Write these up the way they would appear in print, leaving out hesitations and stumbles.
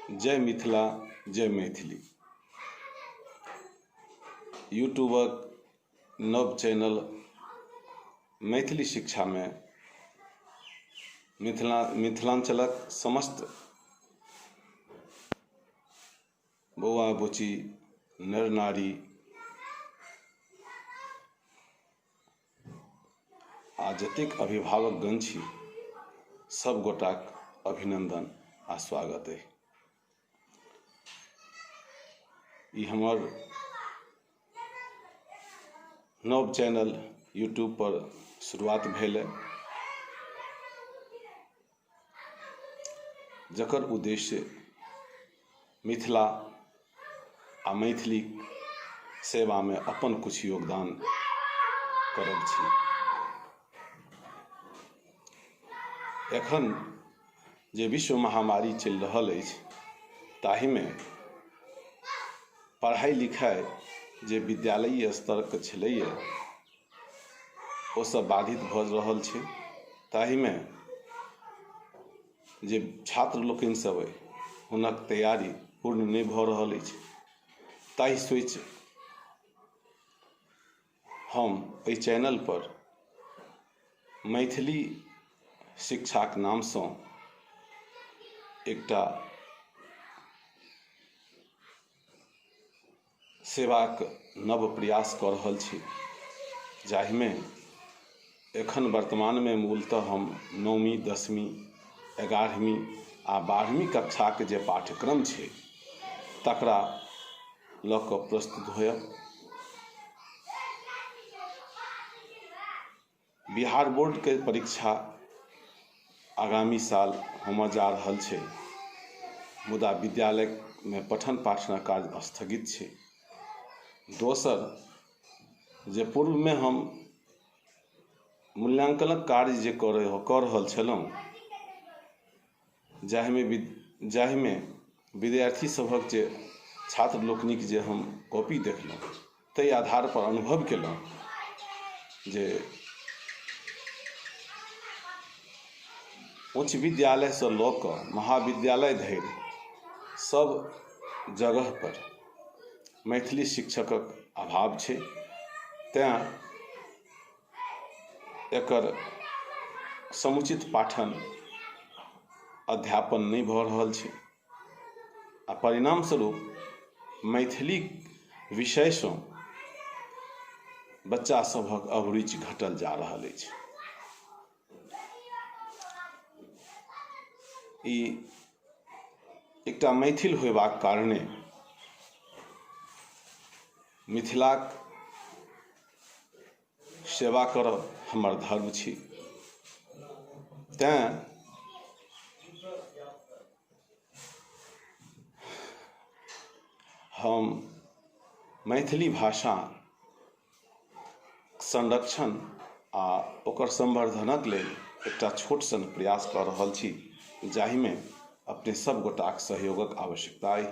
जय मिथिला, जय मैथिली। यूट्यूबक नव चैनल मैथिली शिक्षामे मिथिलाञ्चलक समस्त बौआ बुची नर नारी आ जतेक अभिभावकगण छी सब गोटाक अभिनंदन आ स्वागत है। ई हमर नव चैनल यूट्यूब पर शुरुआत भेल है, जकर उद्देश्य मिथिला आ मैथिली सेवा में अपन कुछ योगदान करब छी। एखन जे विश्व महामारी चलि रहल अछि ताहिमे पढ़ाइ लिखाइ जे विद्यालयीय स्तरके छलैए ओ सब बाधित भऽ रहल छै। ताहिमे जे छात्र लोकनि सब अइ हुनक तैयारी पूर्ण नहि भऽ रहल अछि। ताहि सोचि हम एहि चैनल पर मैथिली शिक्षाक नामसँ एकटा सेवाक नव प्रयास कऽ रहल छी, जाहिमे एखन वर्तमानमे मूलतः हम 9वीं 10वीं 11वीं आ 12वीं कक्षाक जे पाठ्यक्रम छै तकरा लऽ कऽ प्रस्तुत होयब। बिहार बोर्डके परीक्षा आगामी साल होमय जा रहल छै, मुदा विद्यालयमे पठन पाठनक कार्य स्थगित छै। दोसर जे पूर्वमे हम मूल्यांकनक कार्य जे कऽ रहल छलहुँ जाहिमे विद्यार्थी सभक जे छात्र लोकनिक जे हम कॉपी देखलहुँ ताहि आधार पर अनुभव केलहुँ जे उच्च विद्यालयसँ लऽ कऽ महाविद्यालय धरि सब जगह पर मैथिली शिक्षकक अभाव छै। तैँ एकर समुचित पाठन अध्यापन नहि भऽ रहल छै आ परिणाम स्वरूप मैथिली विषयसँ बच्चा सभक अभिरुचि घटल जा रहल अछि। ई एकटा मैथिल होयबाक कारणे मिथिलाक सेवा करब हमर धर्म छी। तैँ हम मैथिली भाषा संरक्षण आ ओकर संवर्धनक लेल एकटा छोट सन प्रयास कऽ रहल छी, जाहिमे अपने सब गोटाक सहयोगक आवश्यकता अइ।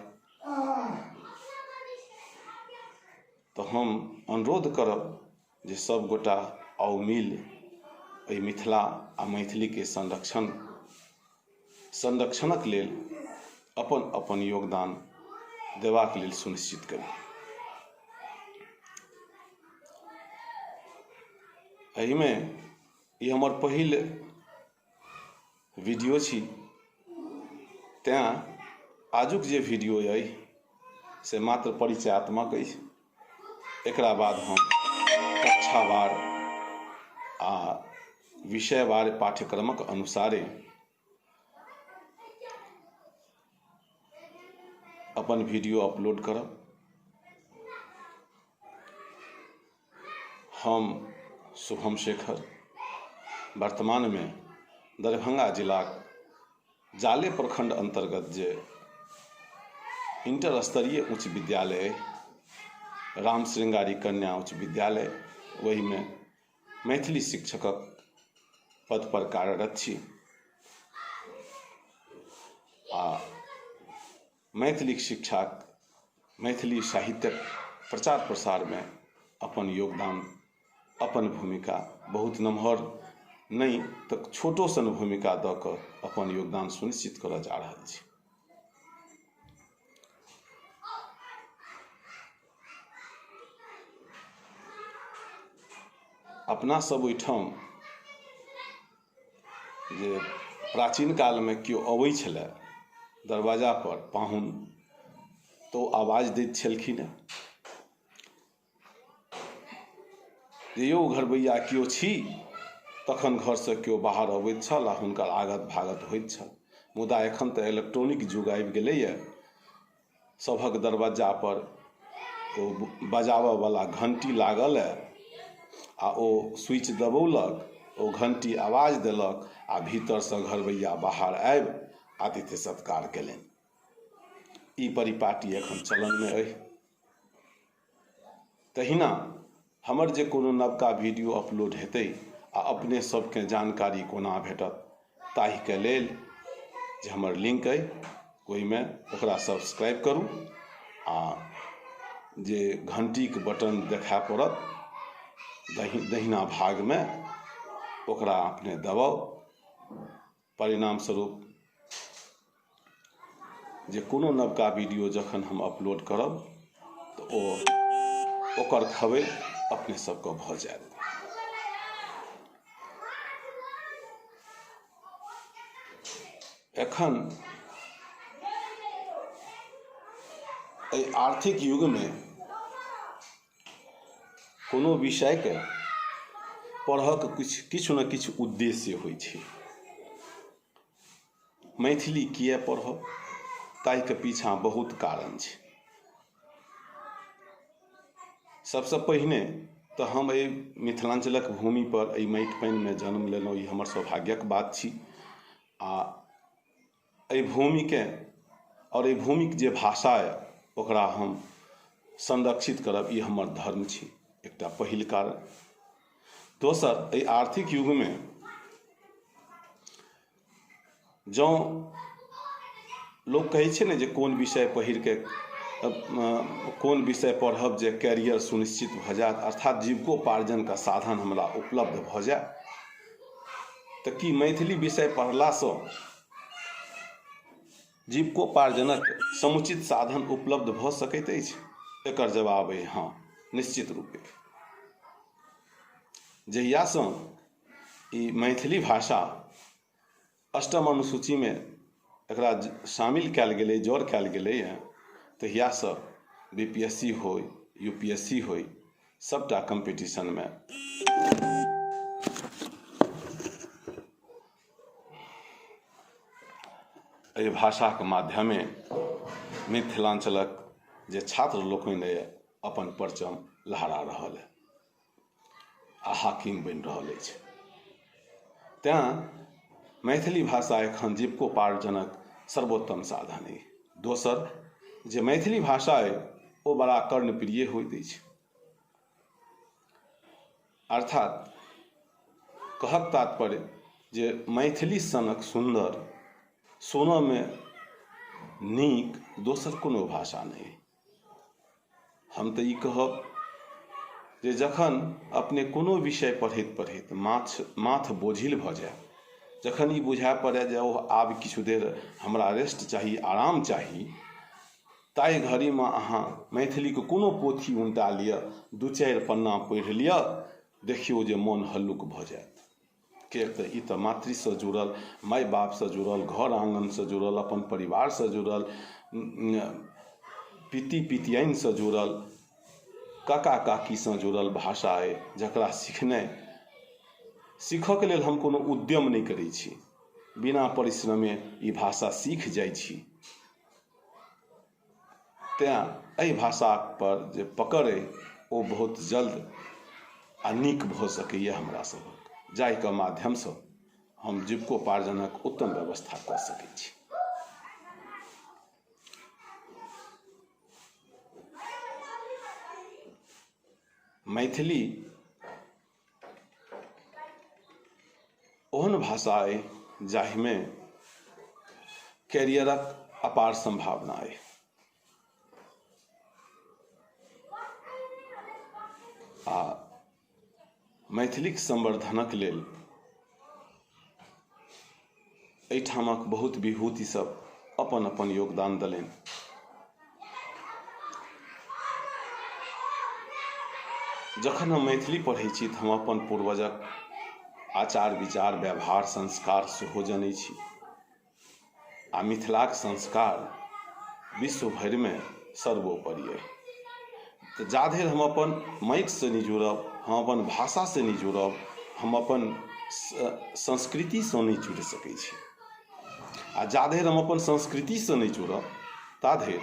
तऽ हम अनुरोध करब जे सब गोटा आउ मिल एहि मिथिला आ मैथिलीके संरक्षणक लेल अपन अपन योगदान देबाक लेल सुनिश्चित करी। एहिमे ई हमर पहिल वीडियो छी, तैँ आजुक जे वीडियो अइ से मात्र परिचयात्मक अछि। एकरा बाद हम कक्षावार आ विषयवार पाठ्यक्रमक अनुसारे अपन वीडियो अपलोड करब। हम शुभम शेखर वर्तमानमे दरभंगा जिलाक जाले प्रखंड अंतर्गत जे इंटर स्तरीय उच्च विद्यालय राम श्रृंगारी कन्या उच्च विद्यालय ओहिमे मैथिली शिक्षकक पद पर कार्यरत छी आ मैथिली शिक्षाक मैथिली साहित्यक प्रचार प्रसारमे अपन योगदान अपन भूमिका बहुत नमहर नहि तऽ छोटो सन भूमिका दऽ कऽ अपन योगदान सुनिश्चित करऽ जा रहल छी। अपना सब ओहिठाम जे प्राचीन कालमे केओ अबै छलै दरवाजा पर पाहुन, तो आवाज दैत छलखिन जे यौ घरबैया केओ छी, तखन घरसँ केओ बाहर अबैत छल आ हुनकर आगत भागत होइत छल। मुदा एखन तऽ इलेक्ट्रॉनिक युग आबि गेलैए, सभक दरवाजा पर ओ बजाबऽवला घंटी लागल अइ आ ओ स्विच दबौलक, ओ घंटी आवाज देलक आ भीतरसँ घरबैया बाहर आबि आतिथ्य सत्कार केलनि। ई परिपाटी एखन चलनमे अइ। तहिना हमर जे कोनो नवका वीडियो अपलोड हेतै आ अपने सबके जानकारी कोना भेटत ताहिके लेल जे हमर लिंक अइ ओहिमे ओकरा सब्सक्राइब करू आ जे घंटीके बटन देखाय पड़त दहिना भागमे ओकरा अपने दबाउ। परिणाम स्वरूप जे कोनो नवका वीडियो जखन हम अपलोड करब तऽ ओ ओकर खबरि अपने सबके भऽ जायत। एखन एहि आर्थिक युगमे कोनो विषयके पढ़ऽके किछु ने किछु उद्देश्य होइ छै। मैथिली किए पढ़ब ताहिके पीछाँ बहुत कारण छै। सबसँ पहिने तऽ हम एहि मिथिलाञ्चलक भूमि पर एहि माटि पानिमे जन्म लेलहुँ, ई हमर सौभाग्यक बात छी। आ एहि भूमिके और एहि भूमिक जे भाषा अइ ओकरा हम संरक्षित करब, ई हमर धर्म छी, एकटा पहिल कारण। दोसर, एहि आर्थिक युगमे जँ लोक कहै छै ने जे कोन विषय पढ़िके कोन विषय पढ़ब जे कैरियर सुनिश्चित भऽ जायत, अर्थात जीविकोपार्जनके साधन हमरा उपलब्ध भऽ जाय, तऽ की मैथिली विषय पढ़लासँ जीविकोपार्जनक समुचित साधन उपलब्ध भऽ सकैत अछि? एकर जवाब अइ हँ, निश्चित रूपे। जहियासँ ई मैथिली भाषा अष्टम अनुसूचीमे एकरा शामिल कयल गेलै, जड़ कयल गेलैए, तहियासँ बी पी एस सी होइ, यू पी एस सी होइ, सबटा कम्पीटिशनमे एहि भाषाके माध्यमे मिथिलाञ्चलक जे छात्र लोकनि अइ अपन परचम लहरा रहल अइ आ हाकिम बनि रहल अछि। तैँ मैथिली भाषा एखन जीविकोपार्जनक सर्वोत्तम साधन अइ। दोसर जे मैथिली भाषा अइ ओ बड़ा कर्णप्रिय होइत अछि। अर्थात कहक तात्पर्य जे मैथिली सनक सुन्दर सुनऽमे नीक दोसर कोनो भाषा नहि। हम तऽ ई कहब जे जखन अपने कोनो विषय पढ़ैत पढ़ैत माथ बोझिल भऽ जाय, जखन ई बुझाय पड़य जे ओ आब किछु देर हमरा रेस्ट चाही, आराम चाही, ताहि घड़ीमे अहाँ मैथिलीके कोनो पोथी उनटा लिअ, दू चारि पन्ना पढ़ि लिअ, देखियौ जे मोन हल्लुक भऽ जायत। किएक तऽ ई तऽ मातृसँ जुड़ल, माय बापसँ जुड़ल, घर आङ्गनसँ जुड़ल, अपन परिवारसँ जुड़ल, पित्ती पितियाइनसँ जुड़ल, काका काकीसँ जुड़ल भाषा अइ, जकरा सिखनाइ सीखऽके लेल हम कोनो उद्यम नहि करै छी, बिना परिश्रमे ई भाषा सीख जाइ छी। तेँ एहि भाषा पर जे पकड़ अइ ओ बहुत जल्द आ नीक भऽ सकैए हमरा सभक, जाहिके माध्यमसँ हम जीविकोपार्जनक उत्तम व्यवस्था कऽ सकै छी। मैथिली ओहन भाषा अइ जाहिमे कैरियरक अपार सम्भावना अइ। आ मैथिलीक संवर्धनक लेल एहिठामक बहुत विभूति सब अपन अपन योगदान देलनि। जखन हम मैथिली पढ़ै छी तऽ हम अपन पूर्वजक आचार विचार व्यवहार संस्कार सेहो जनै छी आ मिथिलाक संस्कार विश्व भरिमे सर्वोपरि अइ। तऽ जाधरि हम अपन माटिसँ नहि जुड़ब, हम अपन भाषासँ नहि जुड़ब, हम अपन संस्कृतिसँ नहि जुड़ि सकै छी आ जाधरि हम अपन संस्कृतिसँ नहि जुड़ब ताधरि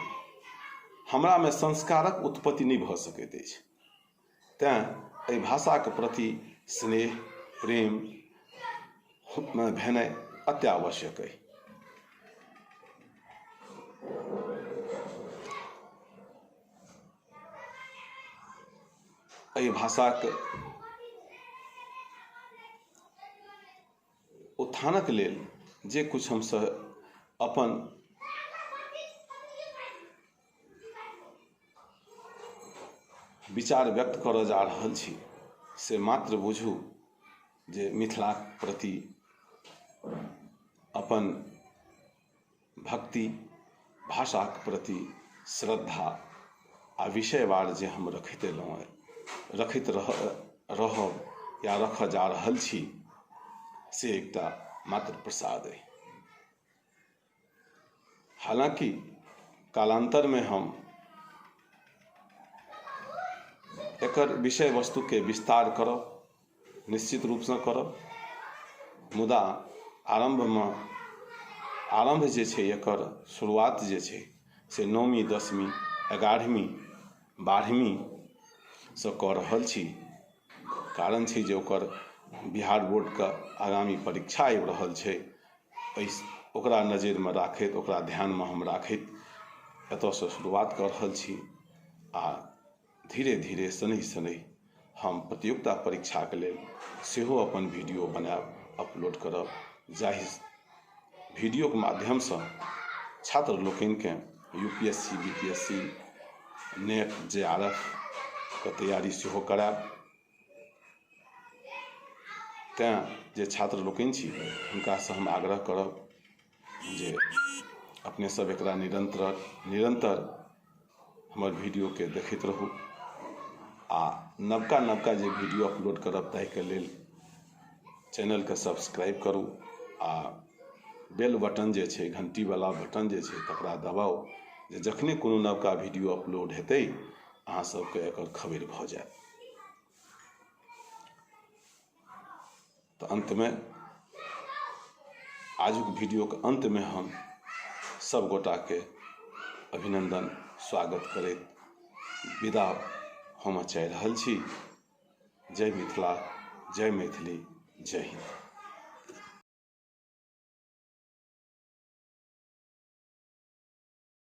हमरामे संस्कारक उत्पत्ति नहि भऽ सकैत अछि। तैँ एहि भाषाके प्रति स्नेह प्रेम भेनाइ अत्यावश्यक अइ। एहि भाषाक उत्थानक लेल जे किछु हमसभ अपन विचार व्यक्त करऽ जा रहल छी से मात्र बुझू जे मिथिलाक प्रति अपन भक्ति, भाषाक प्रति श्रद्धा आ विषयवार जे हम रखैत एलहुँ रखैत रहब या रखऽ जा रहल छी से एकटा मात्र प्रसाद अइ। हालाँकि कालान्तरमे हम एकर विषय वस्तुके विस्तार करब, निश्चित रूपसँ करब, मुदा आरम्भमे आरम्भ जे छै एकर शुरुआत जे छै से 9वीं 10वीं 11वीं 12वींसँ कऽ रहल छी। कारण छै जे ओकर बिहार बोर्डके आगामी परीक्षा आबि रहल छै, एहि ओकरा नजरिमे राखैत ओकरा ध्यानमे हम राखैत एतऽसँ शुरुआत कऽ रहल छी आ धीरे धीरे शनैः शनैः हम प्रतियोगिता परीक्षाके लेल सेहो अपन वीडियो बनायब, अपलोड करब, जाहि वीडियोके माध्यमसँ छात्र लोकनिकेँ U P S C, B P S C, NET, J R F के तैयारी सेहो करायब। तैँ जे छात्र लोकनि छी हुनकासँ हम आग्रह करब जे अपने सब एकरा निरन्तर हमर वीडियोके देखैत रहू आ नवका नवका जे वीडियो अपलोड करब ताहिके लेल चैनलके सब्सक्राइब करू आ बेल बटन जे छै, घंटीवला बटन जे छै तकरा दबाउ जे जखने कोनो नवका वीडियो अपलोड हेतै अहाँ सबके एकर खबरि भऽ जायत। तऽ अन्तमे आजुक वीडियोके अन्तमे हम सब गोटाके अभिनन्दन स्वागत करैत विदा होमऽ चाहि रहल छी। जय मिथिला, जय मैथिली, जय हिन्द।